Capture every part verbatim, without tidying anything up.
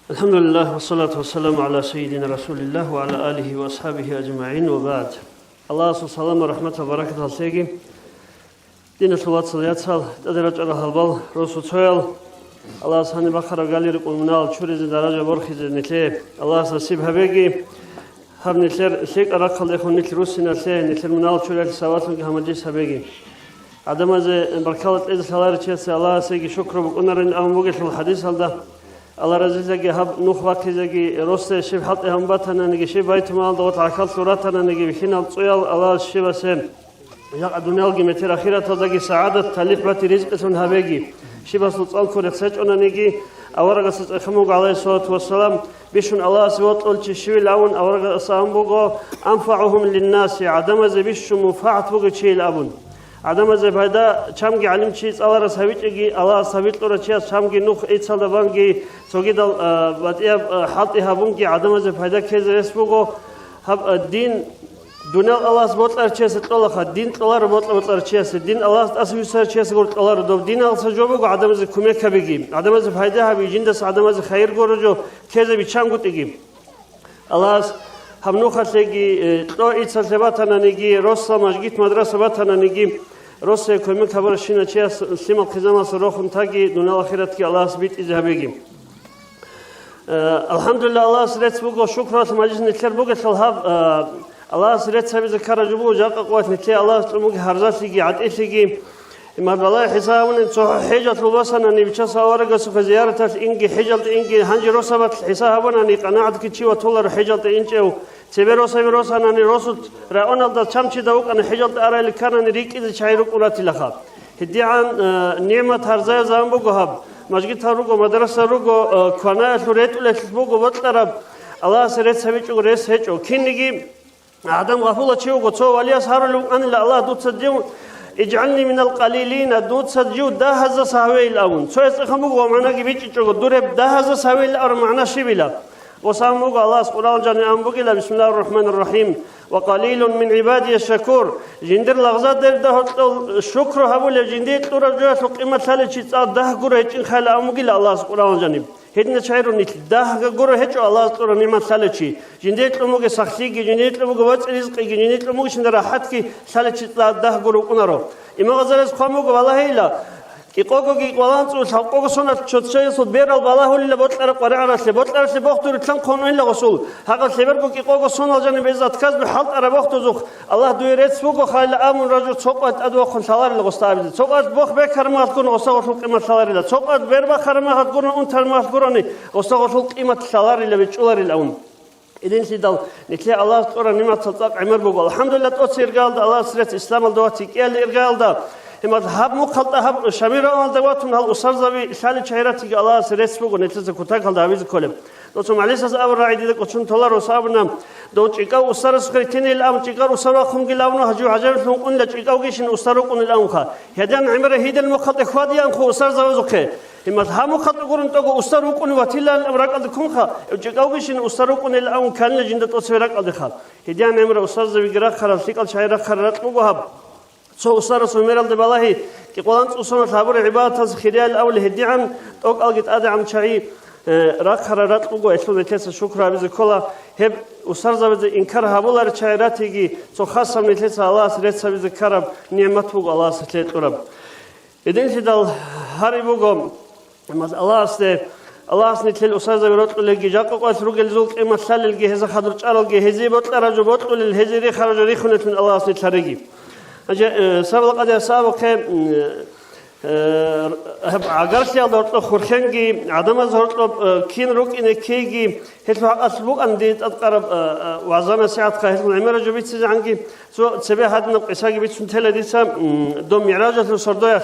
الحمد لله والصلاة والسلام على سيدنا رسول الله وعلى آله وأصحابه أجمعين وبعد. Аллагьасул салам ва рахматал баракатал лъеги. Диналъул вацал, яцал, тӀаде рачӀарал гьалбал, росуцоял, Аллагьас гьаниб бахъараб гали рукӀун мунагьал чуризе, даража борхизе нилъее Аллагьас насиб гьабеги. Гьаб нилъер лъикӀа рахъалдехун нилъ руссиналъе, нилъер мунагьал чуралъе сабаблъунги гьамадис гьабеги. ГӀадамазе баркала кьезе лъаларичиясе Аллагьасеги шукру букӀунарин абун бугелъул хадисалда, Аллагь разилъаги гьаб нух бахъизеги, росде щиб хӀалтӀи гьабун батананиги, щиб байтумалалда гъоркь гӀахьаллъун ратананиги, бихьинал цӀуял Аллагьас щибасе жакъа дуниялги метер ахираталдаги сагӀадат, талихӀ, бати, ризкъилъун гьабеги. Щибасул цӀалкун рехсечӀонаниги, аварагасда цӀехун буго, гӀалайгьиссалату вассалам, бищун Аллагьасе вокьулев чи щивилавун, аварагас абун буго: «АнфагӀухум линнаси», гӀадамазе бищун мунфагӀат бугев чийил абун. ГӀадамазе пайда чамги гӀалимчи цӀаларас гьавичӀеги, Аллагьас гьабикьурав чияс чамги нух иццалда банги цогидал, а, батӀияб, а, хӀалтӀи гьабунги гӀадамазе пайда ккезе рес буго. Гьаб, а, дин, дуниял Аллагьас бокьарав чиясе кьолаха, дин кьоларо бокьа-бокьарав чиясе, дин Аллагьас тӀаса виссарав чиясе гур кьоларо. Доб диналъа жо буго гӀадамазе кумек гьабиги, гӀадамазе пайда гьаби, жиндаса гӀадамазе хайир гуро жо ккезе биччангутӀиги. Аллагьас гьаб нухалъеги, э, кьо иццалъе батананиги, росла мажгит-мадраса батананиги, росие кумек гьабуращинав чияс лъимал хъизамалъа рохун таги, дуниял ахиратги Аллагьас битӀизе гьабеги. Э, алхӀамдулиллагь, Аллагьас рецц буго, шукралъ мажлис нилъер бугелъул гьаб, э, Аллагьас рецц гьабизе ккараб жо буго, жакъа къоялъ нилъее Аллагьас кьун буго гьарзалъиги, гӀатӀилъиги. Имад балай хӀисаб гьабунин, цо хӀежалъул босанани, Бичасул аварагасухъе зияраталъ инги, хӀежалда инги, гьанже росабалъ хӀисаб гьабунани, къанагӀатги чи ватуларо хӀежалда инчӀев. Цебе росаби росанани, росулъ районалда чамчида вукӀана, хӀежалда арайилан кканани, рикӀкӀизе чагӀи рукӀун ратилаха. ГьедигӀан, э, нигӀмат гьарзаяб заман буго гьаб. Мажгитал руго, мадраса руго, э, кванаялъул ретӀулелъ буго бокьараб, Аллагьасе рецц гьабичӀого рес гьечӀо. Кинниги ГӀадам гъафулав чи вуго, цо валияс гьарулев вукӀанила Аллагь, дуца див, «ИжгӀални минал къалилина», дуца жив дагьаздаса гьавейил абун. Цояс цӀехун буго ва магӀнаги бичӀчӀичӀого, дур гьеб дагьаздаса гьавейил абураб магӀна щибила? Гъос абун буго, Аллагьас Къуръан жаниб абун бугила: «Бисмиллагьир рахӀманир рахӀим, ва къалилун мин гӀибадия шакур». Жиндир лагъзадерда гьоркьов шукру гьабулев, жиндие кьураб жоялъул къимат лъалев чи цӀакъ дагь гуро гьечӀин хайила абун бугила Аллагьас Къуръан жаниб. Гьединал чагӀи рунилъ дагьги гуро гьечӀо Аллагьас кьураб нигӀмат лъалев чи. Жиндие кьун буго сахлъиги, жиндие кьун буго боцӀи ризкъиги, жиндие кьун буго щинда рахӀатги лъалев чи дагь гуро вукӀунаро. Имамаз рес хъван буго, валагьейила, кӀикъогоги кӀикъоялда анцӀго лъабкъого соналъ чорччаясул берал балагьулила бокьараб къваригӀаралъе, бокьаралъе бохтур итлъан хъван унила гъосул. Гьагъаб лъеберго кӀикъого сонал жаниб гьез отказ бихьалтӀараб бохтузухъ, Аллагь, дуе рецц буго, хайила абун, рачӀун цо къват тӀадвахъун лъаларила гъосда абизе. Цо къват бох бекараб мехалъ гурони гъосда гъолъул къимат лъаларила. Цо къват бер бахараб мехалъ гурони, унтараб мехалъ гурони гъосда гъолъул къимат лъаларила, бичӀчӀуларила абун. Гьединлъидал нилъее Аллагьас кьураб нигӀматал цӀакъ гӀемер буго. АлхӀамдулиллагь, тӀоцебе иргаялда Аллагьас рецц исламалда ватичӀеб кӀиялде иргаялда. Гьебмехалъ гьаб мухъалда, гьаб Шамил районалда ватун гьал устарзаби лъалел чагӀи ратиги Аллагьас рецц буго нилъеца кутакалда гьабизе кколеб. Досул МугӀалимас абураб рагӀи дида кӀочон толаро, ос абуна, дов чӀикӀав устарасухъе ратинилан абун, чӀикӀав устар вахъунгилан абун, гьажу гӀажаиблъун унила, чӀикӀавгищин устар вукӀунилан абунха. Гьедин гӀемераб гьидин мухъалде хьвадеанхъо устарзабазухъе. Гьебмехалъ гьаб мухъалда гурун тӀого устар вукӀунев ватилан абун ракӀалде ккунха, чӀикӀавгищин устар вукӀунилан абун кканила жинда тӀоцебе ракӀалдеха. Гьедин гӀемераб устарзабиги рахъарал, лъикӀал чагӀи рахъарал ракь буго гьаб. Цо устарасул мералде балагьи, кӀикъоялда анцӀго соналъ гьабураб гӀибадаталъ хириял авле гьедигӀан, тӀокӀалги тӀадегӀан чагӀи, э, рахъарал ракь буго, гьелъул нилъеца шукру гьабизе ккола, гьеб устарзабазе инкар гьабуларел чагӀи ратиги, цо хасаб нилъеца Аллагьас рецц гьабизе ккараб нигӀмат буго Аллагьас нилъее кьураб. Гьединлъидал гьари буго, Аллагьасде, Аллагьас нилъел устарзаби рокьулелги, жакъа къоялъ ругелзул къимат лъалелги, гьезда хадур чӀаралги, гьезие бокьараб жо бокьулел, гьезие рехараб жо рихунеллъун Аллагьас нилъ гьареги. Гьанже, э, сабаб къаде асабабухъе, м, э, гьаб гӀагарлъиялда гьоркьоб хурхенги, гӀадамаз гьоркьоб, э, кин рукӀине ккейги, гьелъул хӀакъалъулъ букӀана дие тӀадкъараб, э, э, вагӀза-насихӀатха, гьелъул гӀемераб жо бицизегӀанги, цо цебе гьадинаб къисаги бицун тела дица, м, доб МигӀражалъул сордоялъ.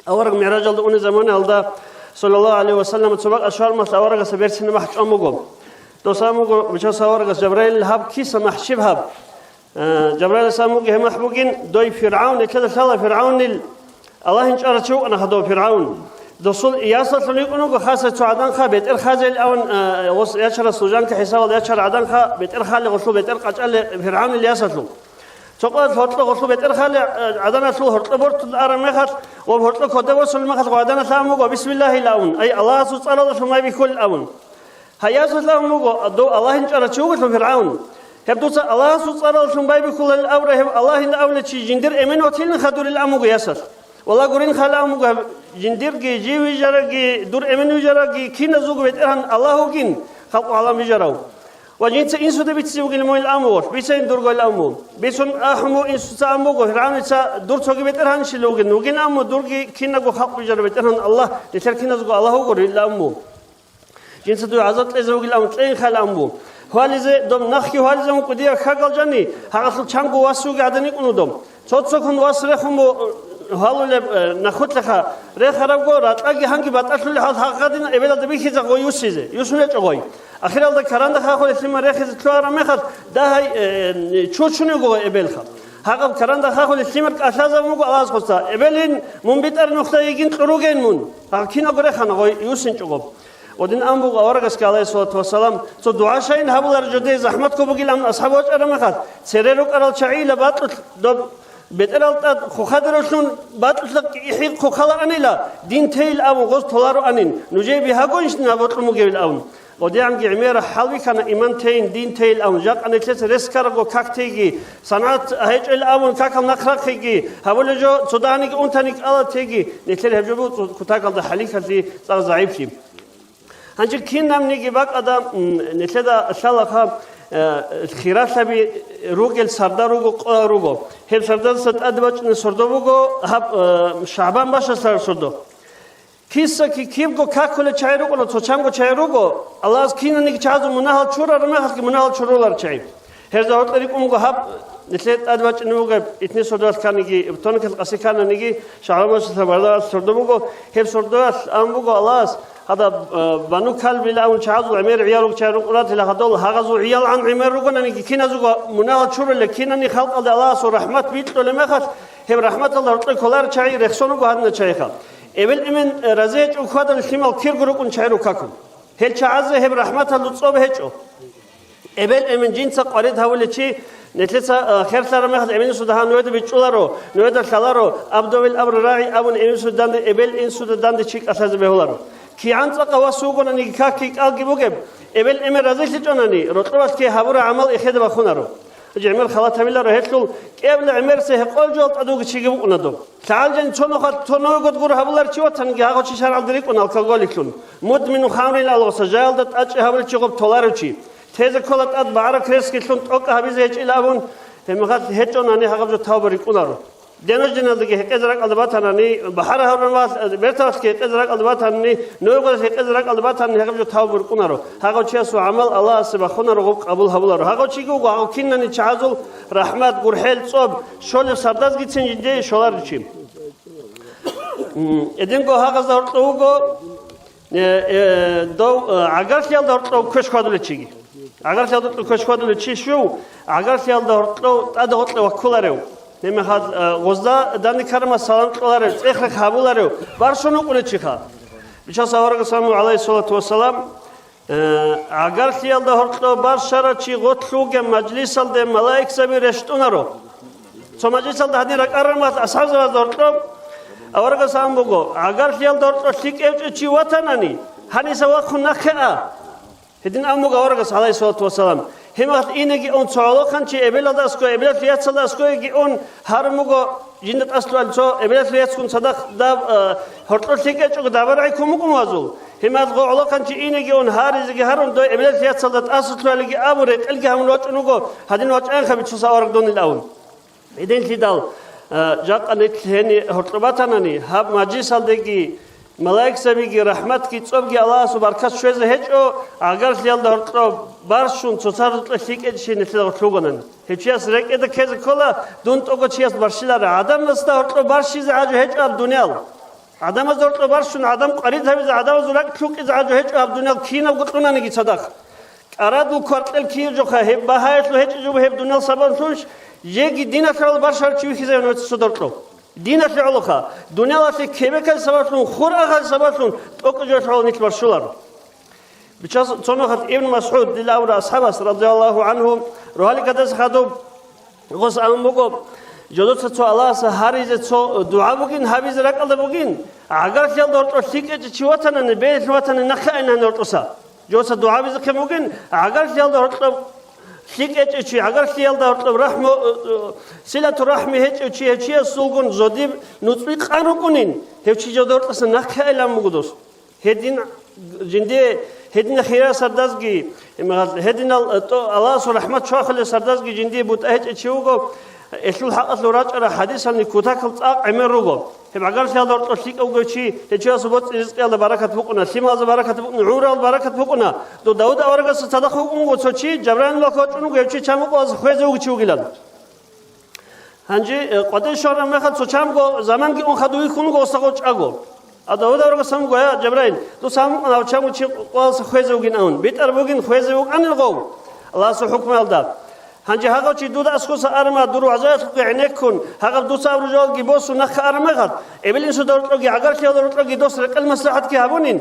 Авараг МигӀражалда унеб заманаялда, саллаллагьу гӀалайгьи ва саллам, цо бакӀалъ швармалъ аварагасда берцинаб махӀ чӀван буго. Дос абун буго, Бичасул аварагас: «Жабраил, гьаб киса махӀ, щиб гьаб?» Э, Жабраилас абун буго: «Гьеб махӀ бугин, дой ФиргӀавн, нилъеда лъала ФиргӀавнил Аллагьин чӀварав чи вукӀана гьадав ФиргӀавн. Досул ясалъул йикӀун вуго хасай цо гӀаданха, бетӀер хазейил аван, э, гъос ячарал служанка хӀисабалда ячарал гӀаданха, бетӀер хале гъолъул бетӀер къачӀале ФиргӀавнил ясалъул». Цо къоялъ гьоркьо гъолъул бетӀер хале, э, гӀаданалъул гьоркьо бортун араб мехалъ, ва гьоркьо кодобе босулеб мехалъ гъо гӀаданалъ абун буго: «Бисмиллагьил», – абун. Ай, Аллагьасул цӀаралдалъун май бихьулел абун. Гьай, ясалъ абун буго, дов Аллагьин чӀарав чи вугелъул ФиргӀавн. Гьеб дуца Аллагьасул цӀаралъун байбихьуларел абура, гьев Аллагьин авлечи жиндир эмен ватилин хадурил абун буго ясалъ. Вала гурин хал абун буго, жиндирги, жив вижараги, дур эмен вижараги, киназулго БетӀергьан Аллагь вугин, халкъ гӀалам вижарав. Ва жинца инсуда бицизе вугин мун ил абун буго, бицайин дурго ил абун буго. Бицун ахӀун буго, инсуца абун буго, ФиргӀавница дур цоги бетӀергьанщинал вугин, вугин абун буго, дурги кинабго халкъ вижарав БетӀергьан Аллагь, нилъер киназго Аллагь вуго ил абун буго. Жинца дуе гӀазаб кьезе вугилан кьейин хал абун буго. Гьвализе, доб нахги гьвализе мун кӀудияб хьагал жани, гьагъалъул чанго вас вуги гӀадин икӀун вудоб. Цо-цоккун вас рехун бу-, гьалулеб, э, нахулъеха рехарабго, ракьаги гьанги батӀалъулеб хӀал гьагъадин эбелалда бихьиза гъой юсизе, юсун гьечӀо гъой. Ахиралда каранда хахулел лъимер рехизе лъугьараб мехалъ, дагьай, э, чучунего эбелха. Гьагъаб каранда хахулел лъимер кӀалъазабун буго Аллагьас гъоса: «Эбелин, мун битӀараб нухда йигин кьуругейин мун». Гьагъ киналго рехана гъой юсинчӀого. Гъодин ан буго аварагасги, гӀалайгьиссалату вассалам, цо дугӀа шайин гьабулареб жо дие захӀматго бугилан асхӀаб вачӀараб мехалъ, церер рукӀарал чагӀила бакьулъ доб бетӀерал тӀад хъухъадерулъун бакьулъа кӀихӀи хъухъала анила, дин тейил абун гъоз толаро анин, нужее бигьагойищ наб бокьун бугевил абун. ГъодигӀанги гӀемер хӀалбихьана иман тейин, дин тейил абун, жакъа нилъеца рес ккарабго как тейги, санагӀат гьечӀел абун какал нахърахъиги, гьабулеб жо цо дагьаниги унтани кӀала тейги, нилъер гьеб жо буго кутакалда хӀалихьалъи цӀакъ загӀиплъи. Гьанже кинабниги бакӀалда, м, нилъеда лъалаха, э, хиралъаби ругел сардар руго, къоял руго. Гьеб сардаса тӀаде бачӀунеб сордо буго, гьаб, э, ШагӀбан башасул сордо. Киса-ки кибго какулел чагӀи рукӀуна, цо чанго чагӀи руго, Аллагьас кинаниги чагӀазул мунагьал чурараб мехалъги мунагьал чуруларел чагӀи. Гьезда гьоркье рикӀкӀун буго гьаб, нилъер тӀаде бачӀунеб бугеб, итни сордоялъ кканиги, тонкал къаси ккананиги, ШагӀбан башасул барда сордо буго, гьеб сордоялъ абун буго Аллагьас, гьадаб, э, Бану Калбил абун чагӀазул гӀемер гӀиял руго чагӀи рукӀун ратила хадув, гьагъазул гӀиял гӀан гӀемер ругонаниги, киназего мунагьал чурулел, кинани халкъалде Аллагьасул рахӀмат бикьулеб мехалъ, гьеб рахӀматалда гьоркье кколарел чагӀи рехсон руго гьадинал чагӀиха. Эбел-эмен, э, разе гьечӀого хьвадал лъимал кирго рукӀун чагӀи рукаку. Гьел чагӀазе гьеб рахӀматалъул цӀоб гьечӀо. Эбел-эмен жинца къварид гьавулев чи, нилъеца, э, херлъараб мехалъ эмен-инсуда гьав нужеда бичӀчӀуларо, нужеда лъаларо, аб довил аб рагӀи абун эмен-инсуда данде, эбел-инсуда данде чи кӀалъазе бегьуларо. КигӀан цӀакъ вас вугонаниги какги кӀалги бугеб, эбел-эмен разилъичӀонани, рокьулалъги гьабураб гӀамал эхеде бахунаро. ГӀемер халат гьабиларо гьелъул, кӀиабилеб гӀемерисеб гьекъолеб жоялда тӀад вугев чиги вукӀуна доб. ЛъагӀал жани цо нухалъ цо новый год гуро гьабуларев чи ватаниги, гьагъав чи шаргӀалда рикӀкӀуна алкоголиклъун. Мудмину хамрин алгъуса, жаялда тӀачӀи гьабулев чи гъоб толарев чи. Тезе ккола тӀад багӀараб кресгилъун тӀокӀ гьабизе гьечӀила абун, гьеб мехалъ гьечӀонани гьагъаб жо тавба рикӀкӀунаро. День рождениялдаги гьекъезе ракӀалда батанани, бахӀараб гьабураб мехалъ, берталъги гьекъезе ракӀалда батанани, Новый годалъ гьекъезе ракӀалда батанани гьагъаб жо тавба рукӀунаро. Гьагъав чиясул гӀамал Аллагьасе бахунаро, гъоб къабул гьабуларо. Гьагъав чиги вуго, гьагъав кинани чагӀазул рахӀмат, гурхӀел, цӀоб щолеб сардазгицин жиндие щоларев чи. М, эдинго гьагъазда гьоркьов вуго, э, э, дов, э, гӀагарлъиялда гьоркьов квеш хьвадулев чиги. ГӀагарлъиялда гьоркьов квеш хьвадулев чи щив? ГӀагарлъиялда гьоркьов тӀаде гъоркье ваккуларев. Гьеб мехалъ, э, гъозда данде ккараб мехалъ салам кьоларев, цӀех-рех гьабуларев, барщун вукӀунев чиха. Бичасул аварагас абун, гӀалайгьиссалату вассалам, Э, гӀагарлъиялда гьоркьоб барщарав чи гъорлъ вугеб мажлисалде малаикзаби рещтӀунаро. Цо мажлисалда гьадин ракӀарармалъ асхӀабзабазда гьоркьоб аварагас абун буго, гӀагарлъиялда гьоркьоб лъикӀав чи ватанани, гьаниса вахъун нахъе а. Гьедин абун буго аварагас, гӀалайгьиссалату вассалам. Гьеб мехалъ инеги ун цо гӀолохъанчи эбелалда аскӀове, эбелалъул яцалда аскӀовеги ун гьарун буго, жинда тӀасалъугьал цо эбелалъул яцгун цадахъ даб, э, гьоркьор лъикӀ гьечӀого дабарагӀи ккун букӀун вазул. Гьеб мехалъ гъо-, гӀолохъанчи инеги ун гьаризе гьарун, дой эбелалъул яцалда тӀасалъугьалиги абун, рекъелги гьабун вачӀун вуго, гьадин вачӀайинха, бичасул авараг, дун ил абун. Гьединлъидал, э, жакъа нилъ гьениб гьоркьоб батанани, гьаб мажлисалдеги малаикзабиги рахӀматги цӀобги Аллагьасул баркат щвезе гьечӀо, гӀагарлъиялда гьоркьоб барщун цоцазда гьоркьор лъикӀав чи нилъеда гъорлъ вугони. Гьев чияс рекӀеде ккезе ккола, дун тӀокӀав чияс барщилареб. ГӀадамасда гьоркьоб барщизе гӀажу гьечӀо гьаб дуниял. ГӀадамазда гьоркьоб барщун гӀадамал къварид гьабизе, гӀадамазул ракӀ лъукӀизе гӀажу гьечӀо гьаб дуниял кинабго кьунаниги цадахъ. КӀарадул кваркьел кире жоха, гьеб багьаялъул гьечӀеб жо гьеб дуниял сабаблъунищ, жеги диналъе гӀоло барщарав чи вихьизавин вецасда гьоркьоб. Диналъе гӀолоха, дуниялалъе кебекалъе сабаблъун, хур ахалъе сабаблъун тӀокӀаб жоялъе гӀоло нилъ барщуларо. Бичасул цо нухалъ Ибн МасгӀуд, дила авараг асхӀабас, радияллагьу гӀангьу, рогьалил кадаса хадуб гъос абун буго, жодоца цо Аллагьасе гьаризе цо дугӀа бугин, гьабизе ракӀалда бугин, гӀагарлъиялда гьоркьор лъикӀав чи ватанани, бегьлъун ватани нахъе айин гьанир гьоркьоса. Жоса дугӀабизехъин бугин, гӀагарлъиялда гьоркьоб лъикӀ гьечӀев чи, гӀагарлъиялда гьоркьоб рахӀму, э, э, силату рахӀми гьечӀев чи, гьев чиясулгун зодиб нуцӀби къан рукӀунин, гьев чи жодоркьаса нахъе айилан буго дос. Гьедин жинде, гьединал хириял сардазги, гьединал, э, тӀо-, Аллагьасул рахӀмат чвахулел сардазги жиндие бутӀа гьечӀев чи вуго, элъул хӀакъалъур рачӀарал хӀадисални кутакал цӀакъ гӀемер руго. Гьеб гӀагарлъиялда гьоркьор лъикӀав вугев чи, гьев чиясул боцӀи-ризкъиялда баракат букӀуна, лъималазда баракат букӀуна, гӀумруялда баракат букӀуна. Дов Давуд аварагасда цадахъ вукӀун вуго цо чи, Жабраил малъ вачӀун вуго, гьев чи чамукъоялдаса хвезе вугев чи вугилан. Гьанже, э, къватӀив щвараб мехалъ цо чамго заманги ун хадув вихьун вуго гьосда гъов чӀаго. А Давуд аварагас гьанго: «Я, Жабраил, дуца гьамукъана гьав чамго чи къоялдаса хвезе вугин», – авун. БетӀер бугин, хвезе вукӀанин гъов Аллагьасул хӀукмуялда. Гьанже гьагъав чи дуда аскӀоса арма дур вагӀзаялъухъе гӀенеккун, гьагъаб дуца абураб жоялги босун нахъа араб мехалъ, эбел-инсуда гьоркьоги гӀагарлъиялда гьоркьоги дос рекъел-маслахӀатги гьабунин,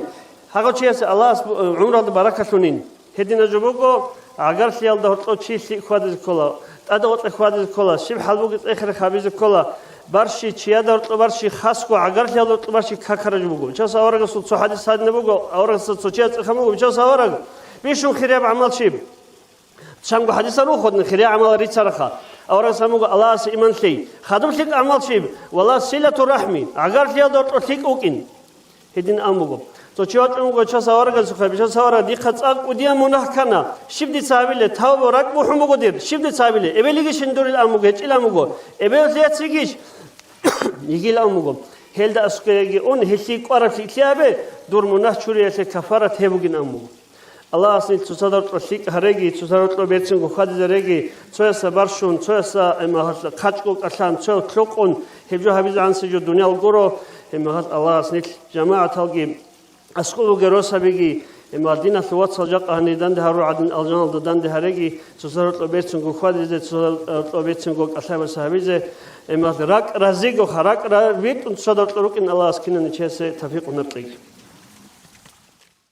гьагъав чиясе Аллагьас бу-, гӀумруялда баракалъунин. Гьединаб жо буго, гӀагарлъиялда гьоркьов чи лъикӀ хьвадизе ккола, тӀадегӀолъа хьвадизе ккола, щиб хӀал бугеб цӀехирахъ гьабизе ккола, барщи чияда гьоркьов барщи хасго, гӀагарлъиялда гьоркьов барщи какараб жо буго. Бичасул аварагасул цо хӀадис гьадинаб буго, аварагасда цо чияс цӀеханаб буго, бичасул авараг, бищун хирияб гӀамал щиб? Чанго хӀадисал рухъ гьадин, хирияб гӀамал рицараха. Аварагас абун буго: «Аллагьасе иман лъей». Хадуб лъикӀ гӀамал щиб? Вала, силату рахӀми, гӀагарлъиялда гьоркьор лъикӀ вукӀин. Гьедин абун буго. Цо чи вачӀун вуго бичасул аварагасухъе, бичасул авараг, дихъа цӀакъ кӀудияб мунагь ккана. Щиб дица гьабилеб? Тавбу, ракӀ бухӀун буго дир. Щиб дица гьабилеб? Эбелигищ гьендурил абун буго, гьечӀил абун буго. Эбел лецигищ? Йигил абун буго. Гьелда аскӀовеги ун, гьелъие кӀвараб лъикӀлъи гьабе, дур мунагь чуриялъе кафарат гьеб бугин абун буго. Аллагьас нилъ цоцазда гьоркьор лъикӀ гьареги, цоцазда гьоркьор берцинго хьвадизе гьареги, цоясда барщун, цоясда, э, магьалъ хъачӀго кӀалъан, цояв лъокъун, гьеб жо гьабизегӀанси жо дуниял гуро, гьеб магьалъ Аллагьас нилъ жамагӀаталги, аскӀов бугел росабиги, гьеб магьалъ диналъул вацал жакъа гьанир данде гьарурал гӀадин алжаналда данде гьареги, цоцазда гьоркьор берцинго хьвадизе, цоцазда гьоркьор берцинго кӀалъабизе гьабизе, гьеб магьалъ ракӀ разиго, ракӀ ра-, витӀун цоцазда гьоркьор рукӀин Аллагьас кинани чиясе тавфикъ гьабеги.